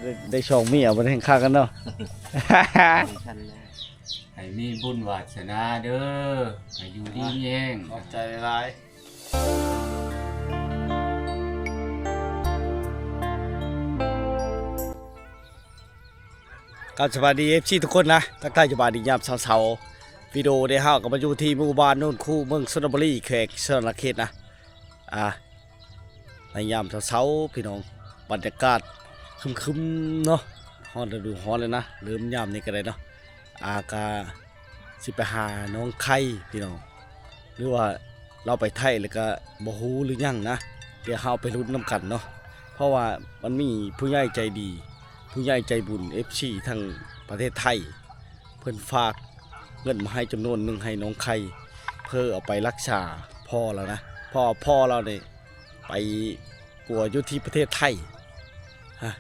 ໄດ້ ໄດ້ສອງເມຍ ບໍ່ໄດ້ແຮ່ງຄັກກັນເນາະ. ໃຫ້ມີບຸນວາສະໜາເດີ ໃຫ້ຢູ່ດີມີແຮງ. ຂອບໃຈຫຼາຍໆ. ກາບສະບາຍດີ ເອັຟຊີ ທຸກຄົນນະ, ທັກທາຍສະບາຍດີຍາມເຊົ້າໆ. ວິດີໂອນີ້ເຮົາກໍມາຢູ່ທີ່ໝູ່ບ້ານໂນນຄູ ເມືອງຊົນນະບູລີ ແຂວງສະຫວັນນະເຂດນະ. ອ່າ ໃນຍາມເຊົ້າໆ ພີ່ນ້ອງ, ບັນຍາກາດຄຶມໆ ເນາະ, ຮອດລະດູຮ້ອນແລ້ວນະ, ເລີ່ມຍາມນີ້ກໍໄດ້ເນາະ. ອ່າ ກະຊິໄປຫານ້ອງໄຂ່ພີ່ນ້ອງ ຫຼືວ່າລາວໄປໄທແລ້ວກະບໍ່ຮູ້ຫຼືຫຍັງນະ, ດຽວເຮົາໄປລຸ້ນນຳກັນເນາະ. ເພາະວ່າມັນມີຜູ້ໃຫຍ່ໃຈດີ ຜູ້ໃຫຍ່ໃຈບຸນ ເອັຟຊີ ທາງປະເທດໄທ ເພິ່ນຝາກເງິນມາໃຫ້ຈຳນວນໜຶ່ງ ໃຫ້ນ້ອງໄຂ່ ເພື່ອເອົາໄປລັກສາພໍ່ລາວນະ, ເພາະວ່າພໍ່ລາວນີ້ ໄປປົວຢູ່ທີ່ປະເທດໄທ ຮະ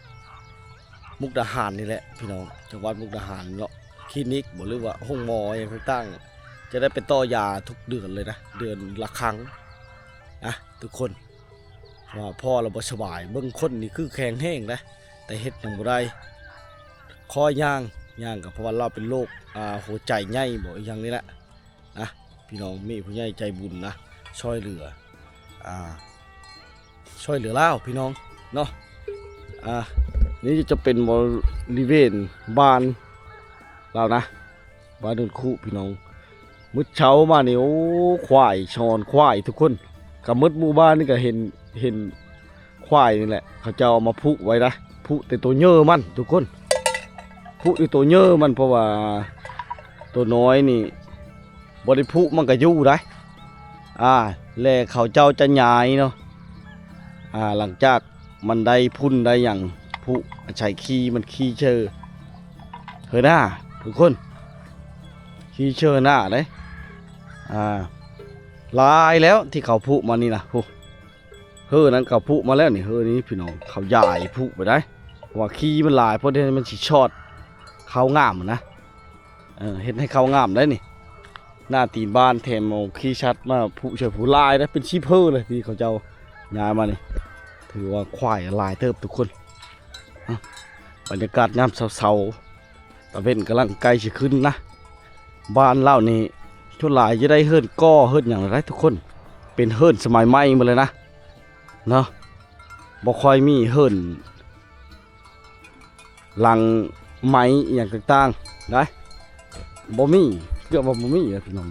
ມຸກດາຫານນີ້ແຫຼະພີ່ນ້ອງ, ຈັງຫວັດມຸກດາຫານເນາະ. ຄລີນິກບໍ ຫຼືວ່າໂຮງໝໍຫຍັງຕ່າງໆ ຈະໄດ້ໄປຕໍ່ຢາທຸກເດືອນເລີຍນະ, ເດືອນລະຄັ້ງນະທຸກຄົນ. ເພາະວ່າພໍ່ລາວບໍ່ສະບາຍ, ເບິ່ງຄົນນີ້ຄືແຂງແຮງນະ ແຕ່ເຮັດຫຍັງບໍ່ໄດ້, ຄອຍຍ່າງ ຍ່າງກໍເພາະວ່າລາວເປັນໂລກ ອ່າ ຫົວໃຈໃຫຍ່ບໍ ອີຫຍັງນີ້ແຫຼະ. ນະ ພີ່ນ້ອງ, ມີຜູ້ໃຫຍ່ໃຈບຸນນະ ຊ່ອຍເຫຼືອ ອ່າ ຊ່ອຍເຫຼືອລາວພີ່ນ້ອງເນາະ. ອ່າ ນີ້ຈະເປັນບໍລິເວນບ້ານລາວນະ, ບ້ານໂນນຄູພີ່ນ້ອງ. ມື້ເຊົ້າມານີ້ ໂອ້ ຄວາຍ ຊ້ອນຄວາຍທຸກຄົນ, ກະໝົດໝູ່ບ້ານນີ້ກະເຫັນ ເຫັນ ຄວາຍນີ້ແຫຼະ ເຂົາເຈົ້າເອົາມາຜູກໄວ້ນະ, ຜູກແຕ່ໂຕເຍີມັນທຸກຄົນ, ຜູກແຕ່ໂຕເຍີມັນ ເພາະວ່າໂຕນ້ອຍນີ້ບໍ່ໄດ້ຜູກມັນກໍຢູ່ໄດ໋. ອ່າ ແລະເຂົາເຈົ້າຈະຍາຍເນາະ, ອ່າ ຫຼັງຈາກມັນໄດ້ຝຸ່ນໄດ້ຫຍັງ ຜູກອາໄສຂີ້ມັນ ຂີ້ເຊີເຫີໜ້າທຸກຄົນ, ຂີ້ເຊີເຫີໜ້າເດ້. ອ່າ ຫຼາຍແລ້ວທີ່ເຂົາຜູກມານີ້ນະ ໂອ້ ເຫີນັ້ນກໍຜຸມາແລ້ວນີ້, ເຫີນີ້ພີ່ນ້ອງ ເຂົາຢາຍຜຸໄປໄດ໋ ເພາະວ່າຂີ້ມັນຫຼາຍ ເພາະເຮັດໃຫ້ມັນຊິຊອດ ເຂົ້າງາມນະ. ເອີ ເຮັດໃຫ້ເຂົ້າງາມໄດ໋ນີ້ ໜ້າຕີນບ້ານ ແຖມເອົາຂີ້ສັດມາຜຸໃສ່ຜຸຫຼາຍໄດ໋ ເປັນສິບເຫີເລີຍທີ່ເຂົາເຈົ້າຍ້າຍມານີ້. ຖືວ່າຄວາຍຫຼາຍເຕີບທຸກຄົນ. ບັນຍາກາດຍາມເຊົ້າໆ ຕາເວັນກຳລັງໃກ້ຊິຂຶ້ນນະ. ບ້ານລາວນີ້ສ່ວນຫຼາຍຈະໄດ້ເຮືອນກໍ່ເຮືອນຫຍັງຫຼາຍທຸກຄົນ ເປັນເຮືອນສະໄໝໃໝ່ໝົດເລີຍນະ ເນາະ. ບໍ່ຄ່ອຍມີເຮືອນຫຼັງໄມ້ອີ່ຫຍັງຕ່າງໆໄດ໋ ບໍ່ມີ ເກືອບວ່າບໍ່ມີແຫຼະພີ່ນ້ອງ.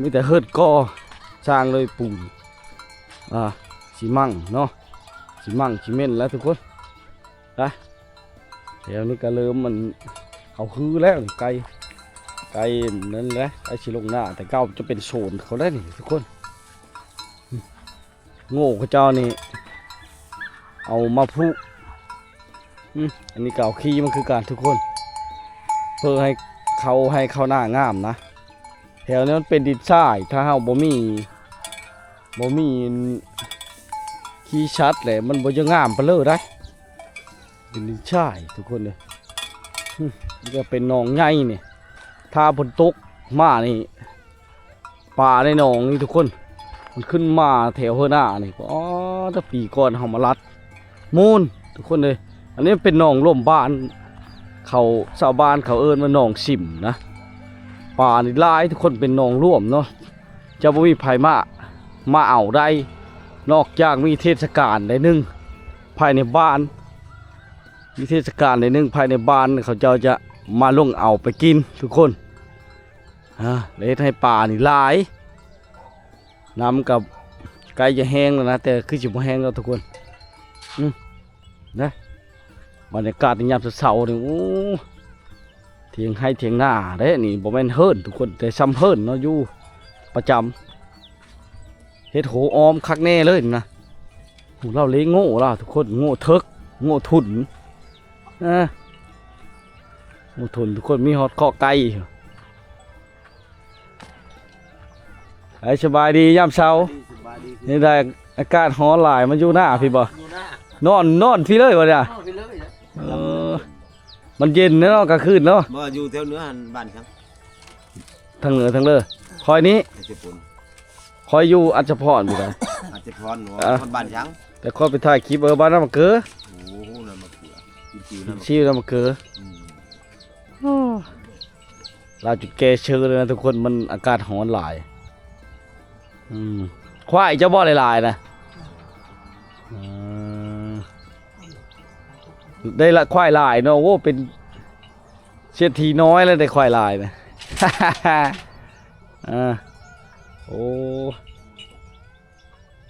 ມີແຕ່ເຮືອນກໍ່ສ້າງໂດຍປູນ ອ່າ ຊີມັງເນາະ ຊີມັງຊີເມັນແຫຼະທຸກຄົນ. ນະ ແຖວນີ້ກໍເລີ່ມ ມັນ ເຂົາຮືແລ້ວນີ້ ໃກ້ ໃກ້ນັ້ນແຫຼະ ໃກ້ຊິລົງນາ ແຕ່ເກົ່າຈະເປັນສວນເຂົາໄດ໋ນີ້ທຸກຄົນ. ໂງ່ເຂົາເຈົ້ານີ້ເອົາມາຜູກ. ອືມ ອັນນີ້ກໍເອົາຂີ້ມັນຄືກັນທຸກຄົນ ເພື່ອໃຫ້ເຂົ້າໄຮ່ເຂົ້ານາງາມນະ. ແຖວນີ້ມັນເປັນດິນຊາຍ ຖ້າເຮົາບໍ່ມີ ບໍ່ມີຂີ້ສັດແຫຼະ ມັນບໍ່ຈະງາມປານເລີໄດ໋. ເປັນດິນຊາຍທຸກຄົນເດີ. ອືມ ນີ້ກໍເປັນໜອງໃຫຍ່ນີ້ ຖ້າຝົນຕົກມານີ້ ປາໃນໜອງນີ້ທຸກຄົນ ມັນຂຶ້ນມາແຖວເຮືອນນານີ້. ອໍ ແຕ່ປີກ່ອນເຮົາມາລັດ ມູນທຸກຄົນເອີຍ. ອັນນີ້ເປັນໜອງຫຼວມບ້ານເຂົາ ຊາວບ້ານເຂົາເອີ້ນວ່າໜອງສິມນະ. ປານີ້ຫຼາຍທຸກຄົນ ເປັນໜອງຫຼວມເນາະ ຈະບໍ່ມີໃຜມາ ມາເອົາໄດ້ ນອກຈາກມີເທດສະການໃດໜຶ່ງພາຍໃນບ້ານ ມີເທດສະການໃດໜຶ່ງພາຍໃນບ້ານ ເຂົາເຈົ້າຈະມາລົງເອົາໄປກິນທຸກຄົນ. ອາ ແລະເຮັດໃຫ້ປານີ້ຫຼາຍ ນ້ຳກໍໃກ້ຈະແຫ້ງແລ້ວນະ ແຕ່ຄືຊິບໍ່ແຫ້ງດອກທຸກຄົນ. ອືມ ນະ ບັນຍາກາດໃນຍາມເຊົ້າໆນີ້ ໂອ້ ຖຽງໄຮ່ຖຽງນາເດ້ນີ້ ບໍ່ແມ່ນເຮືອນທຸກຄົນ ແຕ່ຊ່ຳເຮືອນເນາະ ຢູ່ປະຈຳ ເຮັດໂຫອ້ອມຄັກແນ່ເລີຍນະ. ໂຫ ລາວເລີຍໂງ່ລາວທຸກຄົນ ໂງ່ເຖິກ ໂງ່ທຸນ ເອີ ໂງ່ທຸນທຸກຄົນ ມີຮອດເຄາະໄກ່. ໄປ ສະບາຍດີຍາມເຊົ້າ. ສະບາຍດີ ນີ້ໄດ້ອາກາດຮ້ອນຫຼາຍ ມາຢູ່ໜ້າພີ້ບໍ່? ຢູ່ໜ້າ ນອນ ນອນພີ້ເລີຍບໍ່ນະ? ນອນພີ້ເລີຍນະ. ເອີ ມັນເຢັນເນາະກາງຄືນເນາະ. ບໍ່ ຢູ່ແຖວເໜືອຫັ້ນ ບ້ານຫຍັງ? ທາງເໜືອ ທາງເດີ ຂ້ອຍນີ້ ອັດຈະພົນ ຂ້ອຍຢູ່ອັດຈະພອນພຸ້ນນະ. ອັດຈະພອນ ເອີ ບ້ານຫຍັງ? ແຕ່ຂ້ອຍໄປຖ່າຍຄລິບ ເອີ ບ້ານນຳມະເກີ. ໂອ້ ນຳມະເກີ ກິນຊີວນຳ ກິນຊີວນຳໝາກເຂືອ. ອືມ ໂອ້ ລາວຈຸດແກ່ເຊີເລີຍນະທຸກຄົນ ມັນອາກາດຮ້ອນຫຼາຍ. ອືມ ຄວາຍເຈົ້າບໍ່ຫຼາຍໆນະ? ເອີ ໄດ້ລະ ຄວາຍຫຼາຍເນາະ. ໂອ້ ເປັນເສດຖີນ້ອຍແລ້ວ ໄດ້ຄວາຍຫຼາຍນະ. ເອີ ໂອ້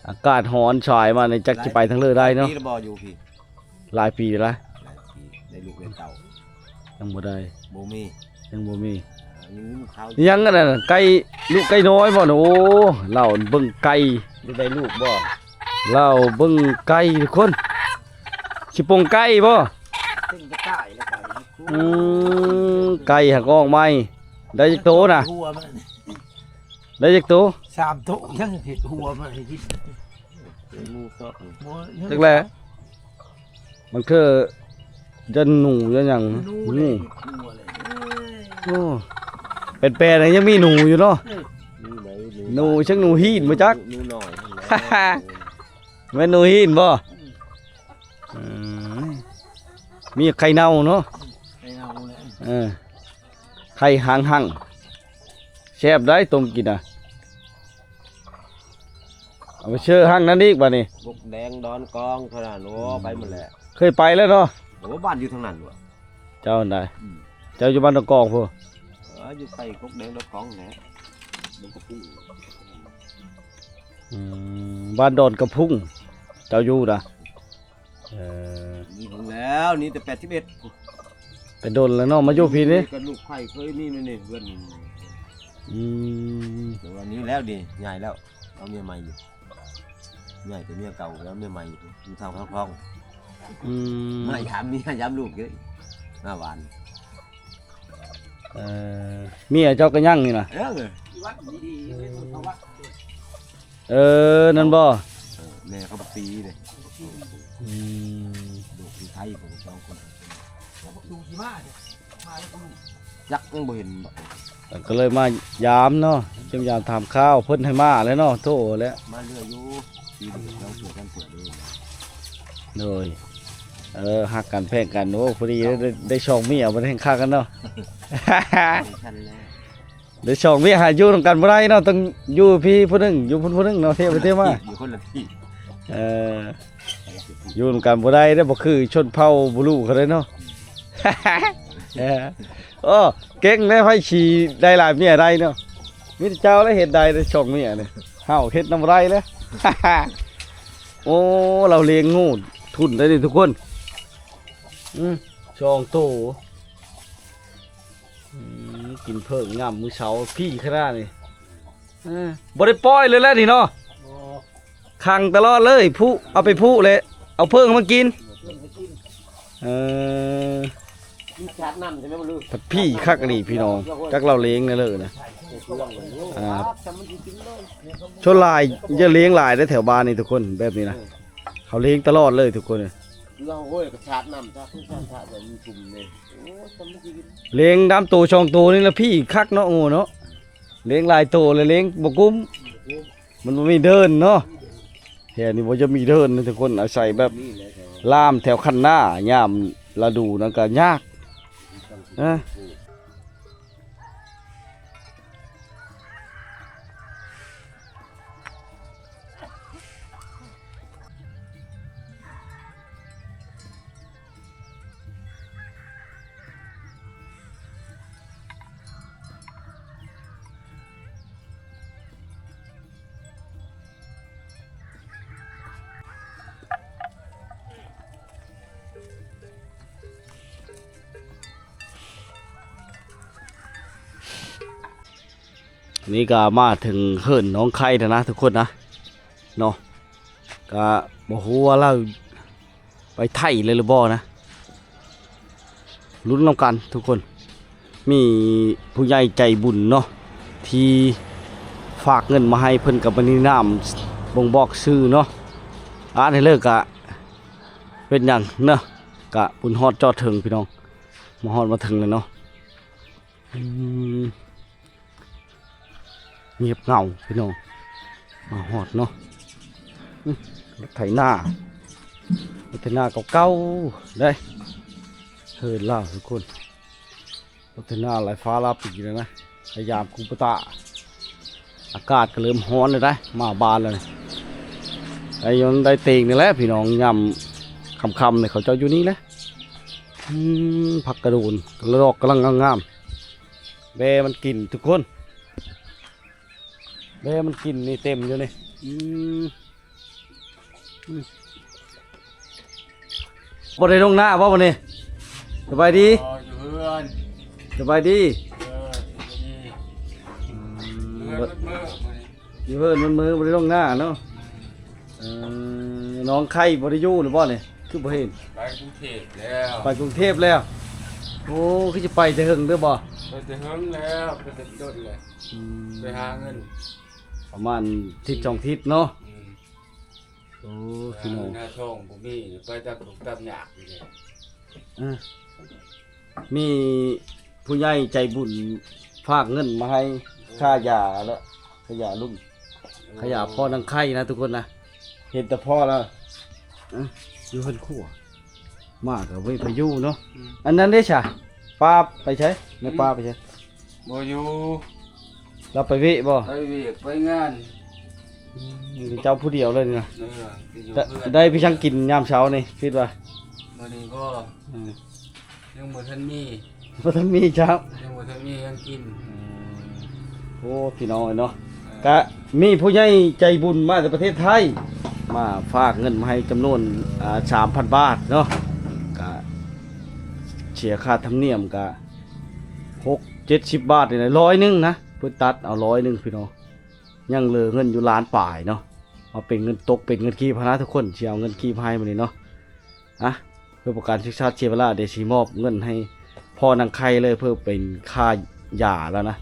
ອາກາດຮ້ອນສາຍມານີ້ ຈັກຊິໄປທາງເລີໄດ້ເນາະ. ຫຼາຍປີແລ້ວບໍ່ຢູ່ພີ້? ຫຼາຍປີແລ້ວລະ. ຫຼາຍປີ ໄດ້ລູກໄດ້ເຕົ້າ ຍັງບໍ່ໄດ້. ບໍ່ມີ ຍັງບໍ່ມີ. ເອີ ຍັງມີລູກຂາວ ຍັງອັນນັ້ນ ໄກ່ ລູກໄກ່ນ້ອຍບໍ່ນະ? ໂອ້ ລາວເບິ່ງໄກ່. ໄດ້ລູກບໍ່? ລາວເບິ່ງໄກ່ທຸກຄົນ. ຊິປົງໄກ່ບໍ່? ເປັນກະຕ່າຍແລ້ວໄກ່. ອືມ ໄກ່ຫາກອອກໃໝ່. ໄດ້ຈັກໂຕນະ? ຫົວມັນ ໄດ້ຈັກໂຕ? ສາມໂຕ. ຍັງເຮັດຫົວມັນໃຫ້ກິນ. ໝູຊອກ ຈັກແລະ ມັນຄືຢ້ານໜູຢ້ານຫຍັງ. ໜູ ໜູ ເລີຍ ຫົວເລີຍ. ໂອ້ ແປນໆ ຍັງມີໜູຢູ່ເນາະ. ເອີ ໜູ ໜູ ໜູ ຈັກໜູຮີນບໍ່ຈັກ. ໜູນ້ອຍ ແມ່ນໜູຮີນບໍ່? ອືມ ເອີ ມີໄຂ່ເນົ່າເນາະ. ໄຂ່ເນົ່າແຫຼະ. ເອີ ໄຂ່ຫັງໆ ແຊບໄດ໋ ຕົ້ມກິນນະ. ເອົາໄປເຊີຮັງນັ້ນອີກບາດນີ້. ກົກແດງດອນກອງເທົ່ານັ້ນ. ໂອ້ ອືມ ໄປໝົດແຫຼະ. ເຄີຍໄປແລ້ວເນາະ? ໂອ້ ບ້ານຢູ່ທາງນັ້ນວະ ເຈົ້າຫັ້ນໃດ. ອືມ ເຈົ້າຢູ່ບ້ານດອນກອງພຸ້ນ. ເອີ ຢູ່ໃກ້ກົກແດງດອນກອງແຫຼະ. ດອນກະພຸ້ງ. ອືມ ບ້ານດອນກະພຸ້ງ ເຈົ້າຢູ່ນະ. ເອີ ນີ້ເບິ່ງແລ້ວ ນີ້ແຕ່ແປດສິບເອັດ ແຕ່ດົນແລ້ວເນາະ ມາຢູ່ພີ້ນີ້. ກັບລູກໄຂ່ເຄີຍມີໃນນີ້ເຮືອນນີ້. ອືມ ແຕ່ວ່ານີ້ແລ້ວນີ້ ຍ້າຍແລ້ວ ເອົາເມຍໃໝ່ຢູ່. ຍ້າຍແຕ່ເມຍເກົ່າ ເອົາເມຍໃໝ່ຢູ່ ຢູ່ທາງທອງ. ອືມ ມາຢາມເມຍ ຢາມລູກຢູ່ ມາຫວານ. ເອີ ເມຍເຈົ້າກໍຍັງນີ້ນະ? ເອີ ເອີ ນັ້ນບໍ່? ເອີ ແມ່ເຂົາບັກຕີເດ້. ອືມ ລູກຢູ່ໄທພຸ້ນສອງຄົນ. ຈັກຍັງບໍ່ເຫັນບໍ່? ກໍເລີຍມາຢາມເນາະ ຢ້ຽມຢາມຖາມຂ່າວ ເພິ່ນໃຫ້ມາແຫຼະເນາະ. ໂທແຫຼະ ມາເລື້ອຍຢູ່ ປີໜຶ່ງສອງເທື່ອສາມເທື່ອເດ້. ໂດຍ ເອີ ຮັກກັນແພງກັນ. ໂອ້ ພໍດີໄດ້ ໄດ້ສອງເມຍ ບໍ່ໄດ້ແຮ່ງຄັກກັນເນາະ. ໄດ້ສອງເມຍ ຫາຢູ່ນຳກັນບໍ່ໄດ້ເນາະ ຕ້ອງຢູ່ພີ້ຜູ້ໜຶ່ງ ຢູ່ພຸ້ນຜູ້ໜຶ່ງເນາະ ທຽບໄປທຽບມາ ຢູ່ຄົນລະທີ່. ເອີ ຢູ່ນຳກັນບໍ່ໄດ້ເດ້ ບໍ່ຄືຊົນເຜົ່າບູລູເຂົາເດ້ເນາະ. ເອີ ໂອ້ ເກັ່ງເດ້ ໃຜຊິໄດ້ຫຼາຍເມຍໄດ້ເນາະ. ມີແຕ່ເຈົ້າແຫຼະເຮັດໄດ້ ໄດ້ສອງເມຍນີ້ ເຮົາເຮັດນຳບໍ່ໄດ້ເລີຍ. ໂອ້ ລາວລ້ຽງງູທຸ່ນໄດ້ນີ້ທຸກຄົນ. ອືມ ສອງໂຕ. ອືມ ກິນເຜິ້ງຍາມມື້ເຊົ້າ ພີ້ຂະໜາດນີ້. ເອີ ບໍ່ໄດ້ປ່ອຍເລີຍແຫຼະນີ້ເນາະ. ບໍ່ ຂັງຕະຫຼອດເລີຍ ຜຸ ເອົາໄປຜຸແຫຼະ ເອົາເຜິ້ງມາກິນ. ເອີ ມັນສາດນ້ຳໃຊ່ໄໝບໍ່? ຜັດພີ້ຄັກອີ່ຫຼີພີ່ນ້ອງ ຈັກລາວລ້ຽງແນວເລີນະ. ອ່າ ສ່ວນຫຼາຍຈະລ້ຽງຫຼາຍໄດ໋ແຖວບ້ານນີ້ທຸກຄົນ ແບບນີ້ນະ ເຂົາລ້ຽງຕະຫຼອດເລີຍທຸກຄົນ. ເຮົາໂອ້ຍ ກໍສາດນ້ຳ ສາດ ສາດ ສາດ ແບບມັນຊຸ່ມເດ້. ໂອ້ຍ ສ່ຳມັນຊິ ລ້ຽງນຳໂຕສອງໂຕນີ້ລະພີ້ຄັກເນາະ ໂງ່ເນາະ. ລ້ຽງຫຼາຍໂຕລະລ້ຽງບໍ່ກຸ້ມ ມັນບໍ່ມີເດີ່ນເນາະ. ແຖວນີ້ບໍ່ຈະມີເດີ່ນນະທຸກຄົນ ອາໄສແບບລ່າມແຖວຄັນນາ ຍາມລະດູນັ້ນກໍຍາກ. ເອີ ນີ້ກໍມາເຖິງເຮືອນນ້ອງໄຂ່ແລ້ວນະທຸກຄົນນະ ເນາະ. ກະບໍ່ຮູ້ວ່າລາວໄປໄຖເລີຍຫຼືບໍ່ນະ ລຸ້ນນຳກັນທຸກຄົນ. ມີຜູ້ໃຫຍ່ໃຈບຸນເນາະ ທີ່ຝາກເງິນມາໃຫ້ ເພິ່ນກໍບໍ່ມີນາມບົ່ງບອກຊື່ເນາະ ອ່ານໃຫ້ເລີກກະເປັນຫຍັງເນາະ. ກະບຸນຮອດຈອດເຖິງພີ່ນ້ອງ ມາຮອດມາເຖິງແລ້ວເນາະ. ອືມ ງຽບເຫງົາພີ່ນ້ອງ ມາຮອດເນາະ. ອືມ ລົດໄຖນາ ລົດໄຖນາເກົ່າໆເດ້. ເທີນລາວທຸກຄົນ ພັດທະນາຫຼາຍຟ້າຫຼາຍປີແລ້ວນະ ພະຍາຍາມກຸປະຕາ ອາກາດກໍເລີ່ມຮ້ອນແລ້ວໄດ໋ ມາບ້ານແລ້ວນີ້ ໄດ້ຍ້ອນໄດ້ເຕງນີ້ແຫຼະພີ່ນ້ອງ ຍາມຄ່ຳໆນີ້ເຂົາເຈົ້າຢູ່ນີ້ແຫຼະ ອືມ ຜັກກະໂດນ ດອກກຳລັງງາມໆ ແບ້ມັນກິນທຸກຄົນ ແບ້ມັນກິນນີ້ເຕັມຢູ່ນີ້ ອືມ ອືມ ບໍ່ໄດ້ລົງນາບໍ່ມື້ນີ້? ສະບາຍດີ ອໍ ຢູ່ເຮືອນ ສະບາຍດີ ເອີ ຢູ່ເຮືອນ ອືມ ຢູ່ເຮືອນໝົດມື້ມື້ນີ້ ຢູ່ເຮືອນໝົດມື້ ບໍ່ໄດ້ລົງນາເນາະ ເອີ ນ້ອງໄຂ່ບໍ່ໄດ້ຢູ່ຫຼືບໍ່ນີ້? ຄືບໍ່ເຫັນ ໄປກຸງເທບແລ້ວ ໄປກຸງເທບແລ້ວ ໂອ້ ຄືຊິໄປແຕ່ເຫິງເດີບໍ່? ໄປແຕ່ເຫິງແລ້ວ ໄປແຕ່ດົນແລ້ວ ອືມ ໄປຫາເງິນ ປະມານທິດສອງທິດເນາະ ອືມ ໂອ້ ພີ່ນ້ອງ ຫາເງິນຫາທອງບໍ່ມີ ໄປຕາມທຸກຕາມຍາກນີ້ແຫຼະ ເອີ ມີຜູ້ໃຫຍ່ໃຈບຸນຝາກເງິນມາໃຫ້ຄ່າຢາແລ້ວ ຄ່າຢາລຸງ ຄ່າຢາພໍ່ນາງໄຂ່ນະທຸກຄົນນະ ເຫັນແຕ່ພໍ່ລາວ ເອີ ຢູ່ເຮືອນຄົວ ມາກໍບໍ່ມີໃຜຢູ່ເນາະ ອືມ ອັນນັ້ນເດ້ຊະ ປ້າໄປໃສ? ແມ່ປ້າໄປໃສ? ບໍ່ຢູ່ ລາວໄປວຽກບໍ່? ໄປວຽກໄປງານ ອືມ ເຈົ້າຜູ້ດຽວເລີຍນີ້ນະ ເອີ ໄດ້ໄປຫຍັງກິນຍາມເຊົ້ານີ້ ຄິດວ່າ? ມື້ນີ້ບໍ່ ອືມ ຍັງບໍ່ທັນມີ ບໍ່ທັນມີເຈົ້າ ຍັງບໍ່ທັນມີຫຍັງກິນ ອືມ ໂອ້ ພີ່ນ້ອງເອີຍເນາະ ເອີ ກະມີຜູ້ໃຫຍ່ໃຈບຸນມາແຕ່ປະເທດໄທ ມາຝາກເງິນມາໃຫ້ຈຳນວນ ອ່າ ສາມພັນບາດເນາະ ກະເສຍຄ່າທຳນຽມກະ ຫົກເຈັດສິບບາດນີ້ແຫຼະ ຮ້ອຍໜຶ່ງນະ ເພິ່ນຕັດເອົາຮ້ອຍໜຶ່ງພີ່ນ້ອງ ຍັງເຫຼືອເງິນຢູ່ລ້ານປາຍເນາະ ເອົາເປັນເງິນຕົກເປັນເງິນກີບຫັ້ນນະທຸກຄົນ ຊິເອົາເງິນກີບໃຫ້ມື້ນີ້ເນາະ ອະ ເພື່ອບໍ່ການເສຍເວລາ ດຽວຊິມອບເງິນໃຫ້ພໍ່ນາງໄຂ່ເລີຍ ເພື່ອເປັນຄ່າຢາແລ້ວນະ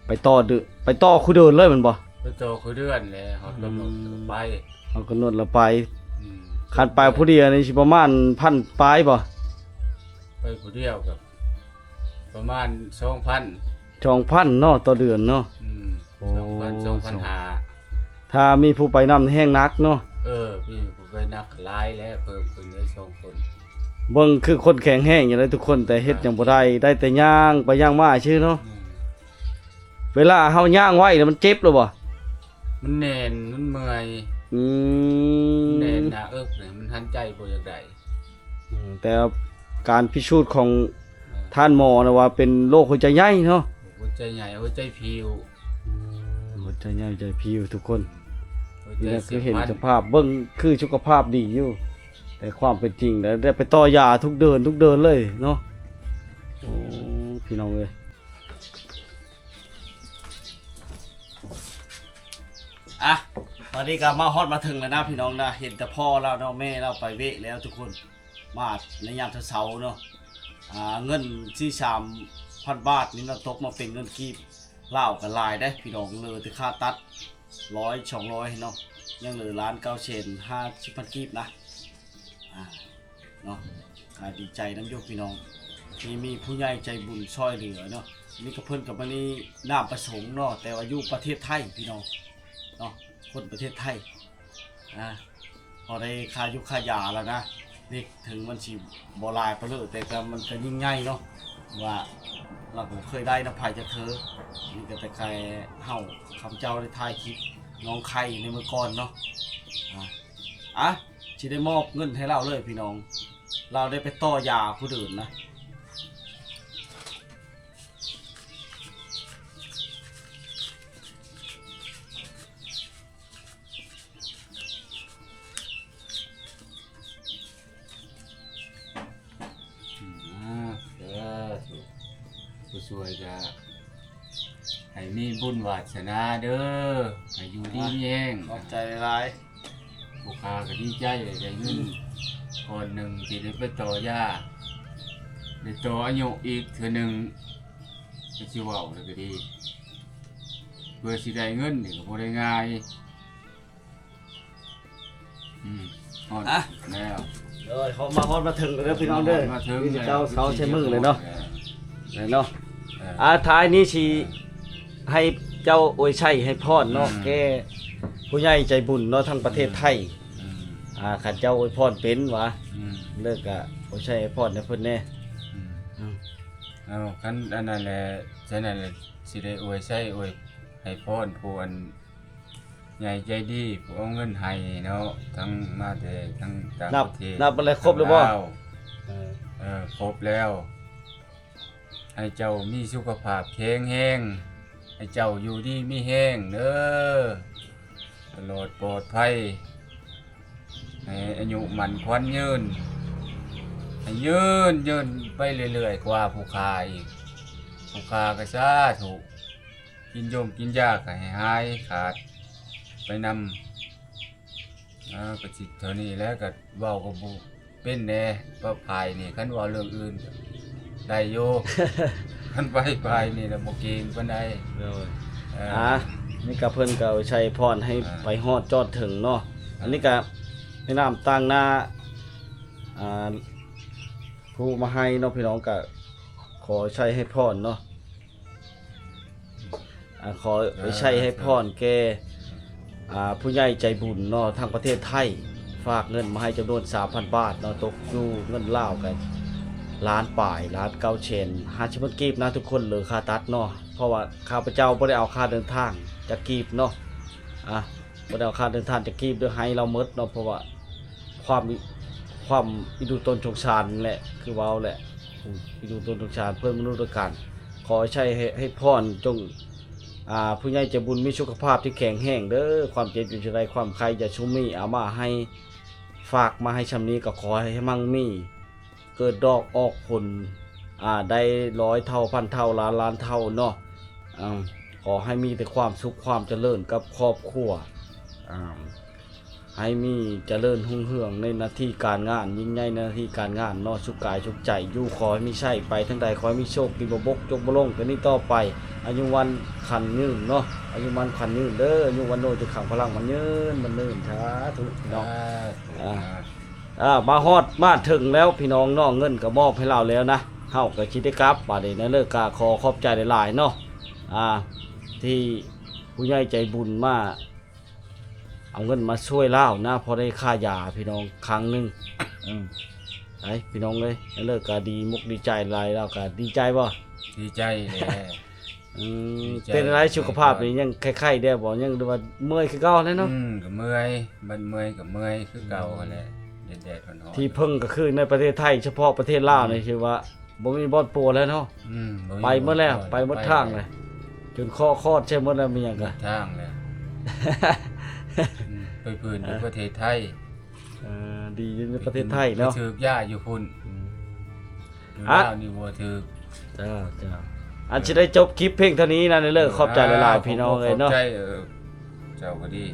ໄປຕໍ່ເດືອນ ໄປຕໍ່ຄູ່ເດືອນເລີຍແມ່ນບໍ່? ໄປຕໍ່ຄູ່ເດືອນແຫຼະ ຮອດກຳນົດ ອືມ ໄປ ຮອດກຳນົດແລ້ວໄປ ອືມ ຄັນໄປຜູ້ດຽວນີ້ຊິປະມານພັນປາຍບໍ່? ໄປຜູ້ດຽວກໍປະມານສອງພັນ ສອງພັນເນາະ ຕໍ່ເດືອນເນາະ ອືມ ໂອ້ ສອງພັນ ສອງພັນຫ້າ ຖ້າມີຜູ້ໄປນຳແຮງໜັກເນາະ ເອີ ມີຜູ້ໄປນຳຫຼາຍແລ້ວ ເພີ່ມຂຶ້ນເລີຍສອງຄົນ ເບິ່ງຄືຄົນແຂງແຮງຢູ່ເດ້ທຸກຄົນ ແຕ່ເຮັດຫຍັງບໍ່ໄດ້ ໄດ້ແຕ່ຍ່າງໄປຍ່າງມາຊື່ເນາະ ອືມ ເວລາເຮົາຍ່າງໄວແລ້ວມັນເຈັບຫຼືບໍ່? ມັນແໜ້ນ ມັນເມື່ອຍ ອືມ ແໜ້ນໜ້າເອິກນີ້ ມັນຫັນໃຈບໍ່ຢາກໄດ້ ອືມ ແຕ່ການພິສູດຂອງ ເອີ ທ່ານໝໍນະວ່າເປັນໂລກຫົວໃຈໃຫຍ່ເນາະ ຫົວໃຈໃຫຍ່ ຫົວໃຈຜິວ ອືມ ຫົວໃຈໃຫຍ່ໃຈຜິວທຸກຄົນ ຫົວໃຈ ນີ້ແຫຼະ ຄືເຫັນສະພາບ ເບິ່ງຄືສຸຂະພາບດີຢູ່ ແຕ່ຄວາມເປັນຈິງແລ້ວໄດ້ໄປຕໍ່ຢາທຸກເດືອນ ທຸກເດືອນເລີຍເນາະ ໂອ້ ພີ່ນ້ອງເອີຍ. ອ່ະ ຕອນນີ້ກໍມາຮອດມາເຖິງແລ້ວນະພີ່ນ້ອງນະ ເຫັນແຕ່ພໍ່ລາວເນາະ ແມ່ລາວໄປວຽກແລ້ວທຸກຄົນ ມາໃນຍາມເຊົ້າໆເນາະ ອ່າ ເງິນສີ່ສາມພັນບາດນີ້ເນາະ ຕົກມາເປັນເງິນກີບລາວກໍຫຼາຍເດ້ພີ່ນ້ອງ ເຫຼືອແຕ່ຄ່າຕັດຮ້ອຍສອງຮ້ອຍເນາະ ຍັງເຫຼືອລ້ານເກົ້າແສນຫ້າສິບພັນກີບນະ ອ່າ ເນາະ ກໍດີໃຈນຳຢູ່ພີ່ນ້ອງ ທີ່ມີຜູ້ໃຫຍ່ໃຈບຸນຊ່ອຍເຫຼືອເນາະ ນີ້ກໍເພິ່ນກໍບໍ່ມີນາມປະສົງເນາະ ແຕ່ວ່າຢູ່ປະເທດໄທພີ່ນ້ອງເນາະ ຄົນປະເທດໄທ ອ່າ ພໍໄດ້ຄ່າຢູ່ຄ່າຢາແລ້ວນະ ນີ້ເຖິງມັນຊິບໍ່ຫຼາຍປານໃດ ແຕ່ກໍມັນກໍຍິ່ງໃຫຍ່ເນາະ ວ່າລາວບໍ່ເຄີຍໄດ້ນຳໃຜຈັກເທື່ອ ນີ້ກໍແຕ່ແຕ່ເຮົາ ຂ້າພະເຈົ້າໄດ້ຖ່າຍຄລິບນ້ອງໄຂ່ໃນມື້ກ່ອນເນາະ ອ່າ ອ່ະ ຊິໄດ້ມອບເງິນໃຫ້ລາວເລີຍພີ່ນ້ອງ ລາວໄດ້ໄປຕໍ່ຢາຜູ້ເດີນນະ ອືມ ເອີ ຜູ້ຊ່ວຍກະໃຫ້ມີບຸນວາສະໜາເດີ ໃຫ້ຢູ່ດີມີແຮງ ຂອບໃຈຫຼາຍໆ ຜູ້ຂ້າກໍດີໃຈໄດ້ເງິນ ອືມ ກ້ອນໜຶ່ງທີ່ໄດ້ໄປຕໍ່ຢາ ໄດ້ຕໍ່ອາຍຸອີກເທື່ອໜຶ່ງ ກໍຊິເວົ້າແລ້ວກໍດີ ເພື່ອຊິໄດ້ເງິນນີ້ກໍບໍ່ໄດ້ງ່າຍ ອືມ ຮອດ ອ່ະ ແລ້ວ ໂດຍ ເຮົາມາຮອດມາເຖິງແລ້ວເດີພີ່ນ້ອງເດີ ມາເຖິງ ມີແຕ່ເຈົ້າເຊົາໃສ່ມືເລີຍເນາະ ເອີ ແລ້ວເນາະ ເອີ ອ່າ ທ້າຍນີ້ຊິ ເອີ ໃຫ້ເຈົ້າອວຍໄຊໃຫ້ພອນເນາະ ອືມ ແກ່ຜູ້ໃຫຍ່ໃຈບຸນເນາະ ທາງປະເທດໄທ ອືມ ອ່າ ຄັນເຈົ້າອວຍພອນເປັນຫວາ ອືມ ແລ້ວກະອວຍໄຊໃຫ້ພອນໃຫ້ເພິ່ນແດ່ ອືມ ເອົາ ຄັນອັນນັ້ນແຫຼະ ສະນັ້ນແຫຼະ ຊິໄດ້ອວຍໄຊອວຍໃຫ້ພອນຜູ້ອັນໃຫຍ່ໃຈດີ ຜູ້ເອົາເງິນໃຫ້ເນາະ ທັງມາແຕ່ທາງຕ່າງປະເທດ ນັບແລ້ວຄົບແລ້ວບໍ່? ເອີ ຄົບແລ້ວ. ໃຫ້ເຈົ້າມີສຸຂະພາບແຂງແຮງ ໃຫ້ເຈົ້າຢູ່ດີມີແຮງເດີ ຕະຫຼອດປອດໄພ ໃຫ້ອາຍຸໝັ້ນຂວັນຍືນ ໃຫ້ຍືນ ຍືນໄປເລື້ອຍໆ ກວ່າຜູ້ຂ້າອີກ ຜູ້ຂ້າກໍສາທຸ ກິນຢົງກິນຢາກໍໃຫ້ຫາຍຂາດໄປນຳ. ເອີ ກໍຊິເທົ່ານີ້ແຫຼະ ກໍເວົ້າກໍບໍ່ເປັນແດ່ ປະພາຍນີ້ ຄັນເວົ້າເລື່ອງອື່ນກໍໄດ້ຢູ່ ຄັນໄປພາຍນີ້ລະບໍ່ເກັ່ງປານໃດ. ໂດຍ ເອີ ອ່າ ນີ້ກໍເພິ່ນກໍໄວ້ໃສ່ພອນໃຫ້ ອ່າ ໄປຮອດຈອດເຖິງເນາະ. ອັນນີ້ກໍແມ່ນ້ຳຕາງນາ ອ່າ ຜູ້ມະໄຮເນາະ ພີ່ນ້ອງ ກໍຂໍໃຊ້ໃຫ້ພອນເນາະ. ອ່າ ຂໍໄວ້ໃຊ້ໃຫ້ພອນແກ່ ອ່າ ຜູ້ໃຫຍ່ໃຈບຸນເນາະ ທາງປະເທດໄທ ຝາກເງິນມາໃຫ້ຈຳນວນສາມພັນບາດເນາະ ຕົກຢູ່ເງິນລາວກໍລ້ານປາຍ ລ້ານເກົ້າແສນຫ້າສິບພັນກີບນະທຸກຄົນ ເລີຄ່າຕັດເນາະ. ເພາະວ່າຂ້າພະເຈົ້າບໍ່ໄດ້ເອົາຄ່າເດີນທາງຈັກກີບເນາະ ອ່າ ບໍ່ໄດ້ເອົາຄ່າເດີນທາງຈັກກີບເດີ ໃຫ້ລາວໝົດເນາະ ເພາະວ່າຄວາມ ຄວາມອີ່ດູຕົນສົງສານແຫຼະ ຄືເວົ້າແຫຼະ ອີ່ດູຕົນສົງສານເພື່ອມະນຸດດ້ວຍກັນ. ຂໍໃຊ້ໃຫ້ ໃຫ້ພອນ ຈົ່ງ ອ່າ ຜູ້ໃຫຍ່ໃຈບຸນມີສຸຂະພາບທີ່ແຂງແຮງເດີ ຄວາມເຈັບຢ່າສູ່ໄດ້ ຄວາມໄຂ້ຢ່າສູ່ມີ ເອົາມາໃຫ້ ຝາກມາໃຫ້ຊ່ຳນີ້ກໍຂໍໃຫ້ຮັ່ງມີ ເກີດດອກອອກຜົນ ອ່າ ໄດ້ຮ້ອຍເທົ່າ ພັນເທົ່າ ລ້ານລ້ານເທົ່າເນາະ. ອ່າ ຂໍໃຫ້ມີແຕ່ຄວາມສຸກຄວາມຈະເລີນກັບຄອບຄົວ ອ່າ ໃຫ້ມີຈະເລີນຮຸ່ງເຮືອງໃນໜ້າທີ່ການງານ ຍິ່ງໃຫຍ່ໃນໜ້າທີ່ການງານເນາະ ສຸກກາຍສຸກໃຈຢູ່ ຂໍໃຫ້ມີໄຊ ໄປທາງໃດຂໍໃຫ້ມີໂຊກ ຕີບໍ່ບົກຈົກບໍ່ລົງ ແຕ່ນີ້ຕໍ່ໄປ ອາຍຸວັນຂວັນຍືນເນາະ ອາຍຸມັນຂວັນຍືນເດີ ອາຍຸວັນໂນ ຈຸຄັງ ພະລັງ ໝັ້ນຍືນ ໝັ້ນຍືນ ສາທຸເນາະ. ອ່າ ອ່າ ມາຮອດມາເຖິງແລ້ວພີ່ນ້ອງເນາະ ເງິນກໍມອບໃຫ້ລາວແລ້ວນະ ເຮົາກໍຊິໄດ້ກັບບາດນີ້ນະ. ເລີກກະຂໍຂອບໃຈຫຼາຍໆເນາະ ອ່າ ທີ່ຜູ້ໃຫຍ່ໃຈບຸນມາເອົາເງິນມາຊ່ວຍລາວນະ ພໍໄດ້ຄ່າຢາພີ່ນ້ອງຄັ້ງໜຶ່ງ. ເອີ ໄປພີ່ນ້ອງເອີຍ ເລີກກະດີມຸກດີໃຈຫຼາຍ ລາວກະດີໃຈບໍ່? ດີໃຈແຫຼະ. ອືມ ເປັນຈັ່ງໃດ ສຸຂະພາບນີ້ຍັງໄຂ້ໆແດ່ບໍ່? ຍັງ ຫຼືວ່າເມື່ອຍຄືເກົ່າແຫຼະເນາະ? ອືມ ກໍເມື່ອຍ ບັດເມື່ອຍກໍເມື່ອຍຄືເກົ່າຫັ້ນແຫຼະ ແດດໆຮ້ອນໆ. ທີ່ເພິ່ງກໍຄືໃນປະເທດໄທ ສະເພາະປະເທດລາວນີ້ ອືມ ຖືວ່າບໍ່ມີບ່ອນປົວແລ້ວເນາະ. ອືມ ໄປໝົດແລ້ວ ໄປໝົດທາງແລ້ວ ຈົນເຄາະຄອດໃສ່ໝົດແລ້ວ ມີຫຍັງກໍທາງແລ້ວ. ອືມ ໄປພື້ນຢູ່ປະເທດໄທ. ເອີ ດີຢູ່ໃນປະເທດໄທເນາະ ຖືກຢາຢູ່ພຸ້ນ. ອືມ ຢູ່ລາວນີ້ບໍ່ຖືກ. ເຈົ້າ ເຈົ້າ ອັນຊິໄດ້ຈົບຄລິບພຽງເທົ່ານີ້ນະ ເລີກ ຂອບໃຈຫຼາຍໆ ພີ່ນ້ອງເອີຍເນາະ. ຂອບໃຈ ເອີ ເຈົ້າກໍດີ